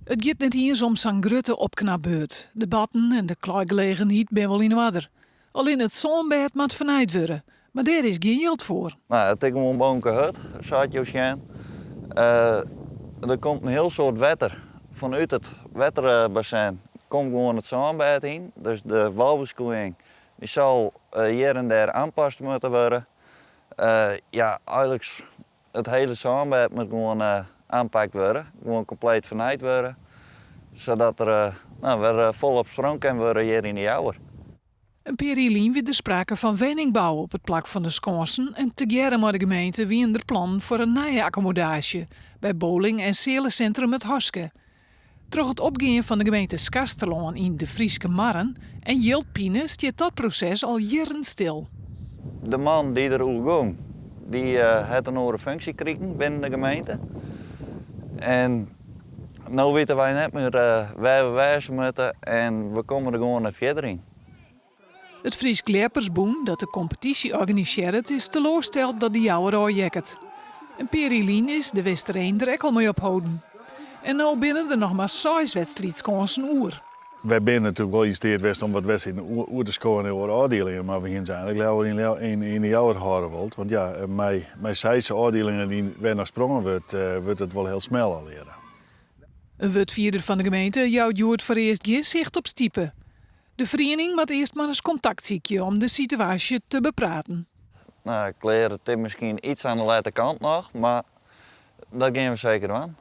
It giet net iens om sa'n grutte opknapbeurt. De batten en de klaaigelegenheid binne wol yn oarder. Allinne it sânbêd moat fernijd wurde, mar dêr is gjin jild foar. No, it is gewoan bonkehurd, sa't jo sjen. Der komt in hiel soad wetter fanút it wetterbassin komt gewoan it sânbêd yn. Dus de walbeskoeiïng dy sil hjir en dêr oanpast moatte wurde. Ja, eigenlik it hiele sânbêd moat gewoan oanpakt wurde, gewoan kompleet fernijd wurde, sadat der no, wer folop sprongen kin wurde hjir yn De Jouwer. In pear jier lyn wie der sprake fan wenningbou op it plak fan de skânsen en tegearre mei de gemeente wiene der plannen foar in nije akkommodaasje by bowling en sealesintrum It Haske. Troch it opgean fan de gemeente Skarsterlân yn De Fryske Marren en jildpine stiet dat proses al jierren stil. De man dy't der oer gong, dy hat in oare funksje krigen binnen de gemeente. En no witte wy net mear wêr't we wêze moatte en we komme der gewoan net fierder yn. It Frysk Ljeppersbûn, dat de kompetysje organisearret, is teloarsteld dat De Jouwer ôfheakket. In pear jier lyn is De Westereen der ek al mei opholden. En no binne der noch mar seis wedstriidskânsen oer. Wy binne natuerlik wol yn steat west om wat wedstriden oer te skowen nei oare ôfdielingen, mar we hiene se eigenlik leaver yn yn De Jouwer hâlde wold. Want ja, mei seis ôfdielingen dy't wer noch sprongen wurdt, wurdt it wol hiel smel allegearre. In wurdfierder fan de gemeente jout hjoed foarearst gjin sicht op stipe. De feriening moat earst mar ris kontakt sykje om de situaasje te bepraten. No, klear, it is miskien iets oan de lette kant noch, mar dat gean we seker dwaan.